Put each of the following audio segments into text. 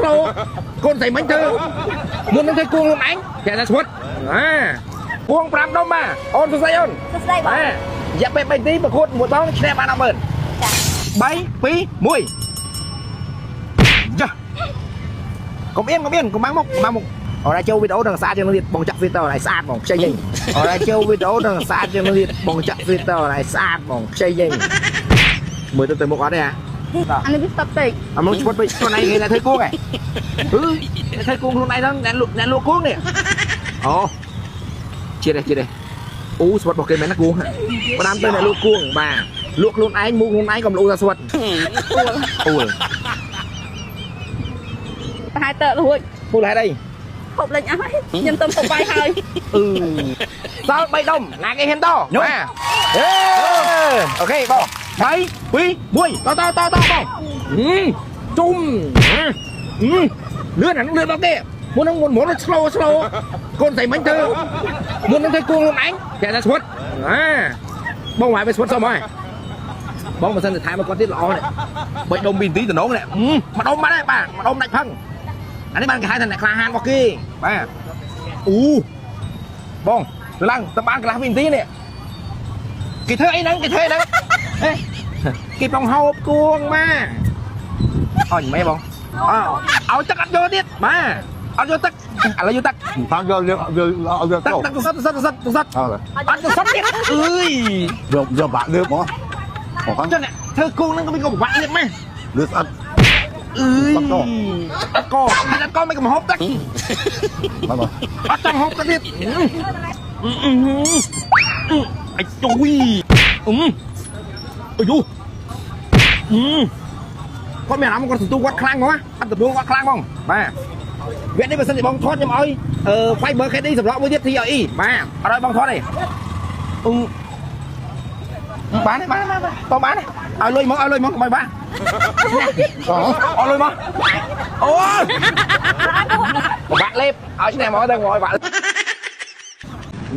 slow កូនស្រីមិញធ្វើមុននឹងធ្វើគួងខ្លួនឯងគេថាស្វិតអាគួង5ដុំបាទអូនសួស្ដីអូន សួស្ដីបង បាទរយៈពេល3នាទីប្រកួតមួយដងឈ្នះបាន100,000 ចា 3 2 1ចាកុំអៀនកុំអៀនកុំបាំងមុខកុំបាំងមុខអរចូលវីដេអូដល់ស្អាតជាងនេះទៀតបងចាក់ filter ឲ្យស្អាតបងខ្ចីយើងអរចូលវីដេអូដល់ស្អាតជាងនេះទៀតបងចាក់ filter ឲ្យស្អាតបងខ្ចីយើងមើលទៅទៅមុខអត់ទេអា អានេះវាស្តុបពេក អាមកឈួតពេកខ្លួនឯងគេតែធ្វើគួងហ៎អឺធ្វើគួងខ្លួនឯងហ្នឹងអ្នកលក់អ្នកលក់គួងនេះអូជាតិទេជាតិទេអូស្វិតរបស់គេមែនណាគួងផ្ដាំទៅអ្នកលក់គួងបាទលក់ខ្លួនឯងមូកខ្លួនឯងកុំលក់ថាស្វិតអួល ប្រហែលតើរួច ពូលហេតុអី ហូបលេងអស់ហើយខ្ញុំទៅហូបបាយហើយ អឺសល់3ដុំណាគេហ៊ានតបាទអេអូខេបង3 2 1តតតតបងជុំលឿនអានឹងលឿនដល់គេមុននឹងមុនមុន slow slow កូនស្រីមិញធ្វើមុននឹងធ្វើគួងខ្លួនឯងគេថាស្វិតអាបងវាយไปស្វិតសុំហើយបងបើសិនតែថែមមកគាត់ទៀតល្អនេះបីដុំ2នាទីតំណងនេះមួយដុំបាត់ហើយបាទមួយដុំដាច់ផឹងអានេះបានគេហៅថាអ្នកក្លាហានរបស់គេបាទអូបងទៅឡើងទៅបានកន្លះវិនាទីនេះគេធ្វើអីហ្នឹងគេធ្វើអីហ្នឹងហេគេបងហូបគួងមកអញម៉េបងអោឲ្យទឹកអត់យកទៀតបាទអត់យកទឹកឥឡូវយកទឹក ផាំងយកយកយកយក ទឹក ទៅ ទឹកទឹកទឹកទឹកទឹកទឹក អើ អត់ទឹកសុទ្ធទៀតអើយ យកយកបាក់លឿបហ្មងអូ ចុះអ្នកធ្វើគូហ្នឹងក៏មានក៏ពិបាកទៀតម៉េះ លឿបស្អិត អើយអត់កអត់កមិនកំហូបទឹក បាទបាទ អត់ចង់ហូបទឹកទៀតអីជួយអឺអាយូអឺគាត់មានអារម្មណ៍គាត់សន្ទុះគាត់ខ្លាំងហ្មងអត់ទទួលគាត់ខ្លាំងហ្មងបាទវគ្គនេះបើសិនជាបងថតខ្ញុំឲ្យអឺ Fiber KD សម្រាប់មួយទៀត TRE បាទអត់ឲ្យបងថតទេអឺបានទេបានបានបងបានទេឲ្យលុយមកឲ្យលុយមកកុំឲ្យបានអត់លុយមកអូយបាក់លេបឲ្យឈ្នះមកទៅមកឲ្យបាក់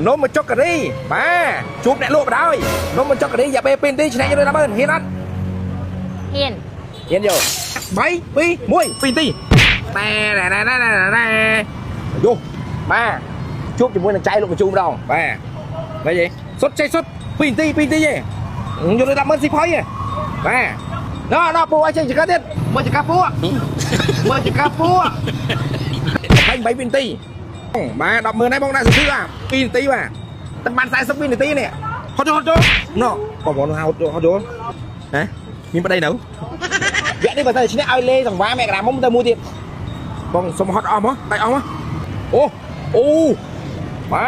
នំបញ្ចុកការីបាទជួបអ្នកលក់បណ្ដោយនំបញ្ចុកការីយ៉ាពេល2នាទីឈ្នះយល់10,000ហ៊ានអត់ ហ៊ាន ហ៊ានយក3 2 1 2នាទីតែណែណែណែណែយោបាទជួបជាមួយនឹងចៃលោកបញ្ជូម្ដងបាទមិនអីសុតចេះសុត2នាទី2នាទីទេយល់10,000ស៊ីផុយទេបាទណ៎ណ៎ពូឲ្យចេញចង្កាទៀតមើលចង្កាពូមើលចង្កាពូ28វិនាទីបាទ10,000ហើយបងដាក់សន្ទុះអា2នាទីបាទតែបាន40វិនាទីនេះហត់ចូលហត់ចូលណ៎បងប្អូនហត់ចូលហត់ចូលហ៎មានប្តីនៅវគ្គនេះបើតែឈ្នះឲ្យលេសង្វាមករាមុំទៅមួយទៀតបងសុំហត់អស់មកដាច់អស់មកអូអូបា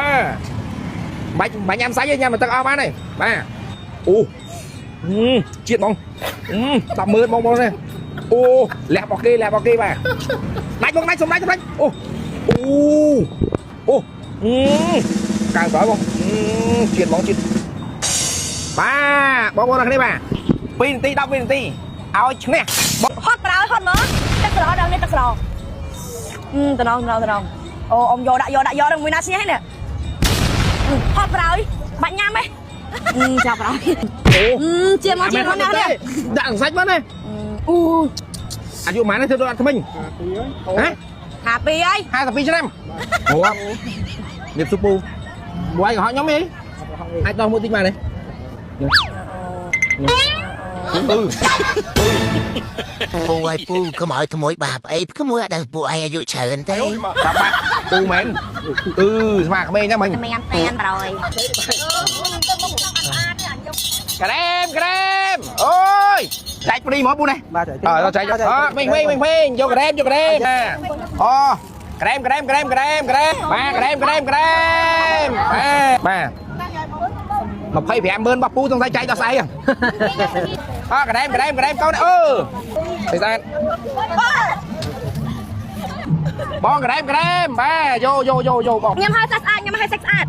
ទបាច់បាច់ញ៉ាំសាច់ទេញ៉ាំទឹកអស់បានហើយបាទអូជាតិបង10,000បងបងនេះអូលះរបស់គេលះរបស់គេបាទដាច់បងដាច់សុំដាច់សុំដាច់អូអូអូកាងក្រោយបងជាតិបងជាតិបាទបងប្អូនអរគ្នាបាទ2នាទី10វិនាទីឲ្យឈ្នះបង ហត់ប្រោយហត់មកទឹកស្រដល់នេះទឹកស្រអឺតំណងតំណងតំណងអូអ៊ំយកដាក់យកដាក់យកដល់មួយណាឈ្នះនេះហត់ប្រោយបាច់ញ៉ាំទេអឺចាប់ប្រោយ អូ អឺជាមកជាមកណានេះ ដាក់សាច់មកណា អូ អាយុប៉ុន្មានធ្វើដូចអត់ថ្មិញហ៎ ហាពីហើយ 52ឆ្នាំអូញៀបស៊ូពូវាយកុហកខ្ញុំអីអាចដោះមួយតិចបានទេអឺ ពូឲ្យពូកុំឲ្យក្មួយបាបអីក្មួយអត់ដឹងពូឯងអាយុច្រើនទេ បាប់បាក់ពូមែនអឺស្មាក្មេងហ្នឹងមិញ តែញ៉ាំតែនប្រោយ ក្រែមក្រែមអូយចែកព្រីមកពូនេះ បាទ អើចែកអើក្មេងក្មេងក្មេងយកក្រែមយកក្រែមអូក្រែមក្រែមក្រែមក្រែមក្រែមបាទក្រែមក្រែមក្រែមបាទ25ម៉ឺនរបស់ពូសង្ស័យចែកដល់ស្អីអើក្រែមក្រែមក្រែមកូនអឺស្អាតបងក្រែមក្រែមបាទយកយកយកយកបង ញ៉ាំហើយសាច់ស្អាតញ៉ាំហើយសាច់ស្អាត